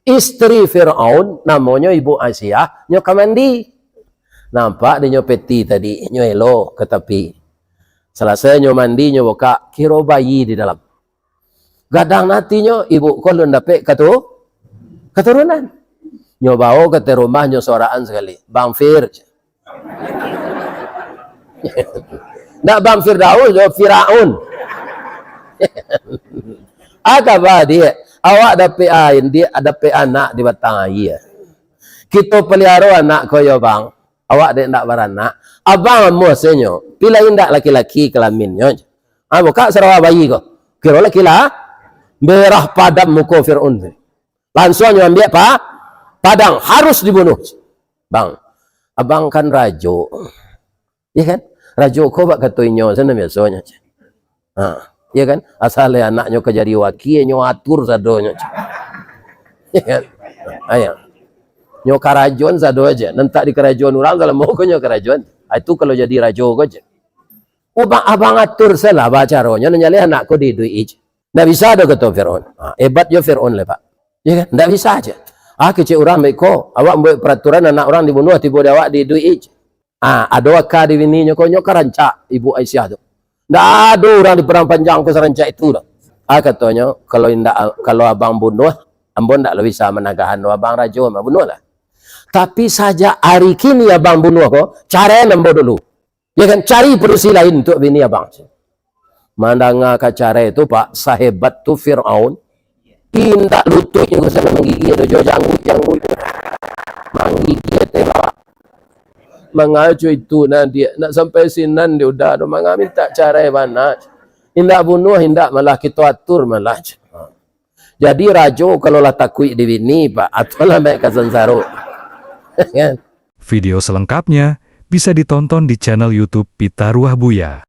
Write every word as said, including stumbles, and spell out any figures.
Istri Firaun, namonyo Ibu Asiah, nyo ka mandi. Nampak dek nyo peti tadi, nyo elo ka tapi. Salasai nyo mandi, nyo bukak, kiro bayi di dalam. Gadang atinyo, ibu ko alun dapek katu-, katurunan. Nyo bao ka ateh rumah, nyo sorakan sakali. "Bang Fir." Ndak Bang Firdaus, yo, Firaun. Aka ba, Diak? Awak dapek ain, Diak, dapek anak di batang aia. Kito paliaro anak ko yo, Bang. Awak dek ndak baranak. Abang amuah senyo. Pilih indak laki-laki kelaminnyo. Ah, bukak sarawa bayi ko. Kiro laki lah. Merah padam muko Firaun tu. Lansuang nyo ambiak pa-, padang, harus dibunuh. "Bang, abang kan rajo." Iya kan? Rajo ko bak kato inyo, sana biasonyo. Ha, iya kan? Asal anaknyo ka jadi wakie, nyo atur sadonyo. Iya kan? Ayo. Nyo karajoan sado aja. Nan tak dikarajoan urang, kalau mau ko nyo karajoan. Ah, itu kalau jadi rajo ko aja. Abang, abang atur salah, ba caronyo, nan nyaleh anak ko diiduik-i. Ndak bisa doh, kato Firaun. Ha, hebat jo Firaun lai, Pak. Iya kan? Ndak bisa aja. Ah, kecek urang baik ko, awak buek peraturan anak urang dibunuh, tibo di awak diiduik-i. Ah, ado aka di bininyo ko, nyo ka rancak Ibu Aisyah tu. Ndak ado urang di Padang Panjang ko sarancak itu doh. Ah, katonyo, kalau indak, kalau abang bunuh, ambo ndak lah bisa managahan doh, abang rajo mah, bunuhlah. Tapi sajak ari kini abang bunuh ko, caraian ambo dulu. Ya kan, cari padusi lain untuak bini abang. Mandanga ka carai tu, Pak, sahebat tu Firaun, indak lutuiknyo ko sampai manggigih tu, jo jangguik-jangguik. Manggigih teh, Pak. Mangaco itu nah, Diak, nak sampai sinan di uda tu, manga minta carai bana. Indak bunuh, indak, malah kito atur malah. Jadi rajo kalau lah takuik di bini, Pak, atau lah naik ka sansaro. Kan? Video selengkapnya bisa ditonton di channel YouTube Pitaruah Buya.